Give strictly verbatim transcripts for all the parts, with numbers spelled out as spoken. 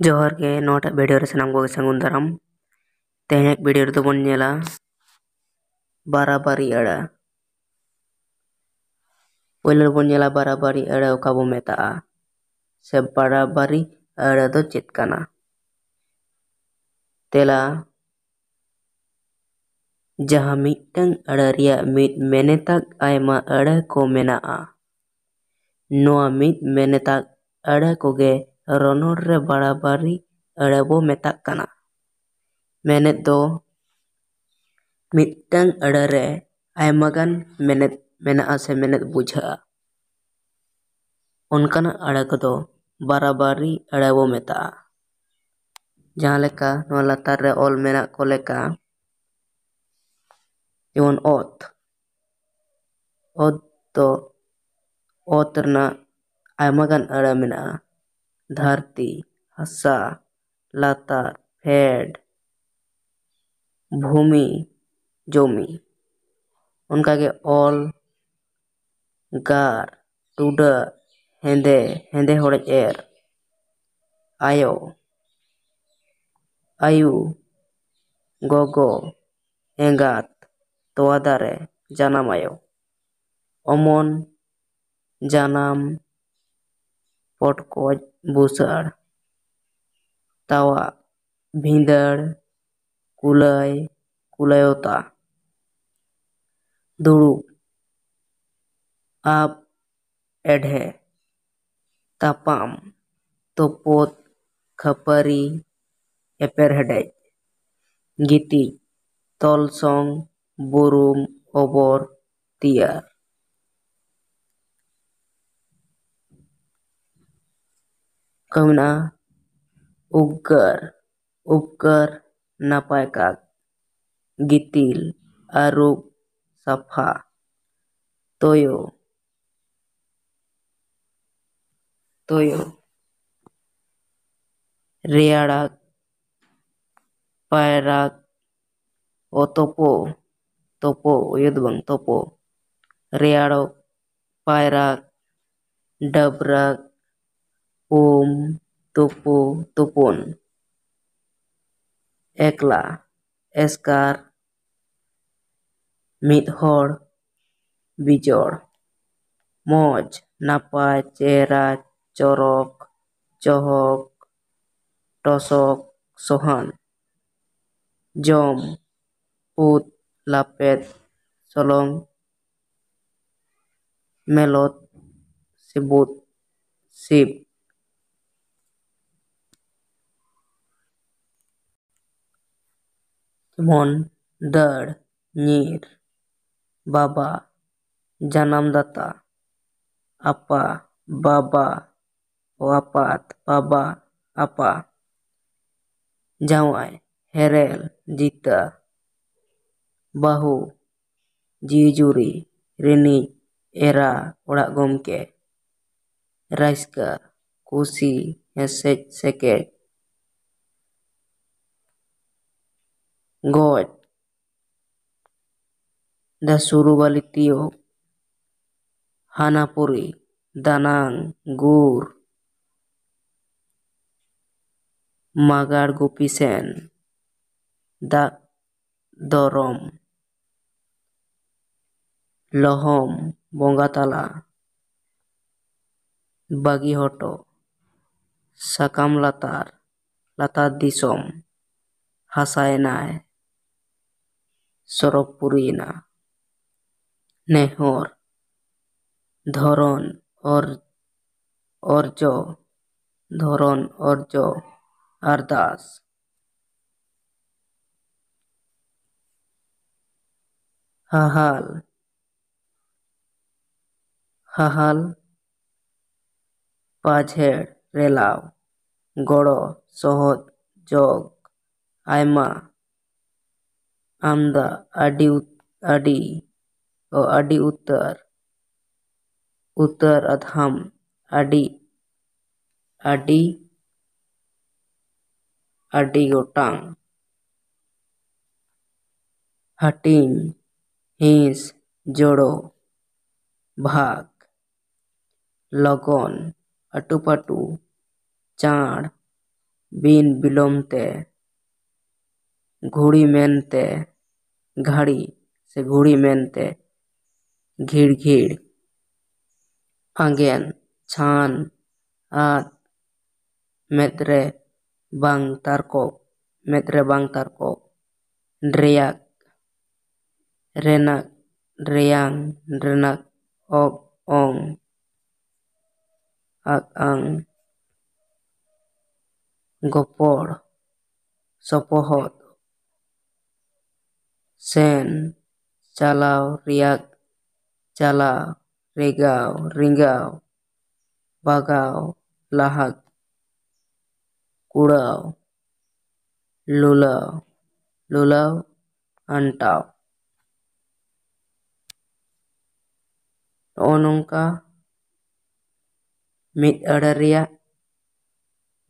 ᱡᱚᱦᱟᱨ ᱜᱮ, ᱱᱚᱣᱟᱴᱟᱜ ᱵᱷᱤᱰᱤᱭᱳ ᱨᱮ ᱥᱟᱱᱟᱢ ᱠᱚᱜᱮ ᱥᱟᱹᱜᱩᱱ ᱫᱟᱨᱟᱢ᱾ ᱛᱮᱦᱮᱧᱟᱜ ᱵᱷᱤᱰᱤᱭᱳ ᱨᱮᱫᱚ ᱵᱚᱱ ᱧᱮᱞᱟ ᱵᱟᱨᱟᱵᱟᱨᱤ ᱟᱹᱲᱟᱹ᱾ ᱯᱳᱭᱞᱳ ᱨᱮᱵᱚᱱ ᱧᱮᱞᱟ ᱵᱟᱨᱟᱵᱟᱨᱤ ᱟᱹᱲᱟᱹ ᱚᱠᱟ ᱵᱚ ᱢᱮᱛᱟᱜᱼᱟ, ᱥᱮ ᱵᱟᱨᱟᱵᱟᱨᱤ ᱟᱹᱲᱟᱹ ᱫᱚ ᱪᱮᱫ ᱠᱟᱱᱟ? ᱛᱮᱞᱟ, ᱡᱟᱦᱟᱸ ᱢᱤᱫᱴᱟᱝ ᱟᱹᱲᱟᱹ ᱨᱮᱭᱟᱜ ᱢᱤᱫ ᱢᱮᱱᱮᱛᱟᱜ ᱟᱭᱢᱟ ᱟᱹᱲᱟᱹ ᱠᱚ ᱢᱮᱱᱟᱜᱼᱟ᱾ ᱱᱚᱣᱟ ᱢᱤᱫ ᱢᱮᱱᱮᱛᱟᱜ ᱟᱹᱲᱟᱹ ᱠᱚᱜᱮ ᱨᱚᱱᱚᱲ ᱨᱮ ᱵᱟᱨᱟᱵᱟᱨᱤ ᱟᱹᱲᱟᱹ ᱵᱚ ᱢᱮᱛᱟᱜ ᱠᱟᱱᱟ᱾ ᱢᱮᱱᱮᱛ ᱫᱚ ᱢᱤᱫᱴᱟᱝ ᱟᱹᱲᱟᱹ ᱨᱮ ᱟᱭᱢᱟ ᱜᱟᱱ ᱢᱮᱱᱮᱛ ᱢᱮᱱᱟᱜᱼᱟ ᱥᱮ ᱢᱮᱱᱮᱛ ᱵᱩᱡᱷᱟᱹᱜᱼᱟ᱾ ᱚᱱᱠᱟᱱᱟᱜ ᱟᱹᱲᱟᱹ ᱠᱚᱫᱚ ᱵᱟᱨᱟᱵᱟᱨᱤ ᱟᱹᱲᱟᱹ ᱵᱚ ᱢᱮᱛᱟᱜᱼᱟ᱾ ᱡᱟᱦᱟᱸ ᱞᱮᱠᱟ ᱱᱚᱣᱟ ᱞᱟᱛᱟᱨ ᱨᱮ ᱚᱞ ᱢᱮᱱᱟᱜ ᱠᱚ ᱞᱮᱠᱟ, ᱡᱮᱢᱚᱱ ᱚᱛ᱾ ᱚᱛ ᱫᱚ, ᱚᱛ ᱨᱮᱱᱟᱜ ᱟᱭᱢᱟ ᱜᱟᱱ ᱟᱹᱲᱟᱹ ᱢᱮᱱᱟᱜᱼᱟ᱾ ᱫᱷᱟᱹᱨᱛᱤ, ᱦᱟᱥᱟ, ᱞᱟᱛᱟᱨ, ᱯᱷᱮᱰ, ᱵᱷᱩᱢᱤ, ᱡᱚᱢᱤ᱾ ᱚᱱᱠᱟᱜᱮ ᱚᱞ, ᱜᱟᱨ, ᱴᱩᱰᱟᱹᱜ, ᱦᱮᱸᱫᱮ, ᱦᱮᱸᱫᱮ ᱦᱚᱲᱮᱡ ᱮᱨ, ᱟᱭᱳ, ᱟᱭᱩ, ᱜᱚᱜᱚ, ᱮᱸᱜᱟᱛ, ᱛᱚᱣᱟ ᱫᱟᱨᱮ, ᱡᱟᱱᱟᱢ ᱟᱭᱳ, ᱚᱢᱚᱱ, ᱡᱟᱱᱟᱢ, ᱯᱚᱴᱠᱚᱡ, ᱵᱩᱥᱟᱹᱲ, ᱛᱟᱣᱟᱜ, ᱵᱷᱤᱸᱫᱟᱹᱲ, ᱠᱩᱞᱟᱹᱭ, ᱠᱩᱞᱟᱹᱭᱚᱛᱟ, ᱫᱩᱲᱩᱵ, ᱟᱵ, ᱮᱰᱷᱮ, ᱛᱟᱯᱟᱢ, ᱛᱩᱯᱩᱫ, ᱠᱷᱟᱹᱯᱟᱹᱨᱤ, ᱮᱯᱮᱨᱦᱮᱰᱮᱡ, ᱜᱤᱛᱤᱡ, ᱛᱚᱞᱥᱚᱝ, ᱵᱩᱨᱩᱢ, ᱚᱵᱚᱨ, ᱛᱮᱭᱟᱨ᱾ ᱠᱚ ᱢᱮᱱᱟᱜᱼᱟ ᱩᱯᱠᱟᱹᱨ, ᱩᱯᱠᱟᱹᱨ, ᱱᱟᱯᱟᱭ ᱠᱟᱜ, ᱜᱤᱛᱤᱞ, ᱟᱹᱨᱩᱵ, ᱥᱟᱯᱷᱟ, ᱛᱳᱭᱳ, ᱛᱳᱭᱳ, ᱨᱮᱭᱟᱲᱟᱜ, ᱯᱟᱭᱨᱟᱜ, ᱚᱛᱚᱯᱚ, ᱛᱳᱯᱳ, ᱚᱭᱳ ᱫᱚ ᱵᱟᱝ, ᱛᱳᱯᱳ᱾ ᱨᱮᱭᱟᱲᱚᱜ, ᱯᱟᱭᱨᱟᱜ, ᱰᱟᱹᱵᱽᱨᱟᱹᱜ, ᱩᱢ, ᱛᱩᱯᱩ, ᱛᱩᱯᱩᱱ᱾ ᱮᱠᱞᱟ, ᱮᱥᱠᱟᱨ, ᱢᱤᱫ ᱦᱚᱲ, ᱵᱤᱡᱚᱲ᱾ ᱢᱚᱡᱽ, ᱱᱟᱯᱟᱭ, ᱪᱮᱦᱨᱟ, ᱪᱚᱨᱚᱠ, ᱪᱚᱦᱚᱠ, ᱴᱚᱥᱚᱠ, ᱥᱚᱦᱟᱱ᱾ ᱡᱚᱢ, ᱩᱫ, ᱞᱟᱯᱮᱫ, ᱥᱚᱞᱚᱝ, ᱢᱮᱞᱚᱛ, ᱥᱤᱵᱩᱫ, ᱥᱤᱵ᱾ ᱡᱮᱢᱚᱱ ᱫᱟᱹᱲ, ᱧᱤᱨ, ᱵᱟᱵᱟ, ᱡᱟᱱᱟᱢ ᱫᱟᱛᱟ, ᱟᱯᱟ, ᱵᱟᱵᱟ, ᱚ ᱟᱯᱟᱛ, ᱵᱟᱵᱟ, ᱟᱯᱟ, ᱡᱟᱶᱟᱭ, ᱦᱮᱨᱮᱞ, ᱡᱤᱛᱟᱹ, ᱵᱟᱹᱦᱩ, ᱡᱤᱣᱤ ᱡᱩᱨᱤ, ᱨᱤᱱᱤᱡ, ᱮᱨᱟ, ᱚᱲᱟᱜ ᱜᱚᱢᱠᱮ, ᱨᱟᱹᱥᱠᱟᱹ, ᱠᱩᱥᱤ, ᱦᱮᱸᱥᱮᱡ, ᱥᱮᱠᱮᱡ, ᱜᱚᱡ, ᱫᱷᱟᱹᱥᱩᱨᱩ ᱵᱟᱹᱞᱤ ᱛᱤᱭᱳᱜ, ᱦᱟᱱᱟᱯᱩᱨᱤ, ᱫᱟᱱᱟᱝ, ᱜᱩᱨ, ᱢᱟᱜᱟᱲ ᱜᱩᱯᱤ ᱥᱮᱱ, ᱫᱟᱜ ᱫᱚᱨᱚᱢ, ᱞᱚᱦᱚᱢ, ᱵᱚᱸᱜᱟ ᱛᱟᱞᱟ, ᱵᱟᱹᱜᱤ ᱦᱚᱴᱚ, ᱥᱟᱠᱟᱢ ᱞᱟᱛᱟᱨ, ᱞᱟᱛᱟᱨ ᱫᱤᱥᱚᱢ, ᱦᱟᱥᱟᱭᱮᱱᱟᱭ, ᱥᱚᱨᱚᱜᱽ ᱯᱩᱨᱤᱭᱮᱱᱟ, ᱱᱮᱦᱚᱨ, ᱫᱷᱚᱨᱚᱱ, ᱚᱨ-, ᱚᱨᱡᱚ, ᱫᱷᱚᱨᱚᱱ, ᱚᱨᱡᱚ, ᱟᱨᱫᱟᱥ᱾ ᱦᱟᱦᱟᱞ, ᱦᱟᱦᱟᱞ, ᱯᱟᱡᱷᱮᱲ, ᱨᱮᱞᱟᱣ, ᱜᱚᱲᱚ, ᱥᱚᱦᱚᱫ, ᱡᱚᱜ, ᱟᱭᱢᱟ, ᱟᱢᱫᱟ, ᱟᱹᱰᱤ ᱩᱛ-, ᱟᱹᱰᱤ, ᱚ, ᱟᱹᱰᱤ ᱩᱛᱟᱹᱨ, ᱩᱛᱟᱹᱨ, ᱟᱫᱷᱟᱢ, ᱟᱹᱰᱤ, ᱟᱹᱰᱤ, ᱟᱹᱰᱤ ᱜᱚᱴᱟᱝ, ᱦᱟᱹᱴᱤᱧ, ᱦᱤᱸᱥ, ᱡᱳᱲᱳ, ᱵᱷᱟᱜᱽ, ᱞᱚᱜᱚᱱ, ᱟᱹᱴᱩᱯᱟᱹᱴᱩ, ᱪᱟᱬ, ᱵᱤᱱ ᱵᱤᱞᱚᱢ ᱛᱮ, ᱜᱷᱩᱲᱤ ᱢᱮᱱᱛᱮ ᱜᱷᱟᱹᱲᱤ ᱥᱮ ᱜᱷᱩᱲᱤ ᱢᱮᱱᱛᱮ ᱜᱷᱤᱲᱜᱷᱤᱲ, ᱟᱸᱜᱮᱱ, ᱪᱷᱟᱱ, ᱟᱫ, ᱢᱮᱫ ᱨᱮ ᱵᱟᱝ ᱛᱟᱨᱠᱚᱵ, ᱢᱮᱫ ᱨᱮ ᱵᱟᱝ ᱛᱟᱨᱠᱚᱵ, ᱨᱮᱭᱟᱜ, ᱨᱮᱱᱟᱜ, ᱨᱮᱭᱟᱝ, ᱨᱮᱱᱟᱜ, ᱚᱜ, ᱚᱝ, ᱟᱜ, ᱟᱝ, ᱜᱚᱯᱚᱲ, ᱥᱚᱯᱚᱦᱚᱫ, ᱥᱮᱱ, ᱪᱟᱞᱟᱣ, ᱨᱮᱭᱟᱜ, ᱪᱟᱞᱟᱣ, ᱨᱮᱜᱟᱣ, ᱨᱤᱸᱜᱟᱣ, ᱵᱟᱜᱟᱣ, ᱞᱟᱦᱟᱜ, ᱠᱩᱲᱟᱹᱣ, ᱞᱩᱞᱟᱹᱣ, ᱞᱩᱞᱟᱹᱣ, ᱟᱱᱴᱟᱣ᱾ ᱱᱚᱜᱼᱚ ᱱᱚᱝᱠᱟ ᱢᱤᱫ ᱟᱹᱲᱟᱹ ᱨᱮᱭᱟᱜ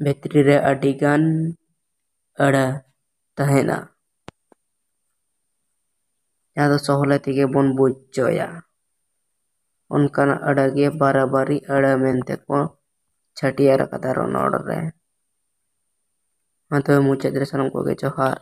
ᱵᱷᱤᱛᱨᱤ ᱨᱮ ᱟᱹᱰᱤ ᱜᱟᱱ ᱟᱹᱲᱟᱹ ᱛᱟᱦᱮᱱᱟ, ᱡᱟᱦᱟᱸ ᱫᱚ ᱥᱚᱦᱞᱮ ᱛᱮᱜᱮ ᱵᱚᱱ ᱵᱩᱡᱽ ᱦᱚᱪᱚᱭᱟ᱾ ᱚᱱᱠᱟᱱᱟᱜ ᱟᱹᱲᱟᱹ ᱜᱮ ᱵᱟᱨᱟᱵᱟᱨᱤ ᱟᱹᱲᱟᱹ ᱢᱮᱱᱛᱮ ᱠᱚ ᱪᱷᱟᱹᱴᱭᱟᱹᱨ ᱟᱠᱟᱫᱟ ᱨᱚᱱᱚᱲ ᱨᱮ᱾ ᱢᱟ ᱛᱚᱵᱮ ᱢᱩᱪᱟᱹᱫ ᱨᱮ ᱥᱟᱱᱟᱢ ᱠᱚᱜᱮ ᱡᱚᱦᱟᱨ᱾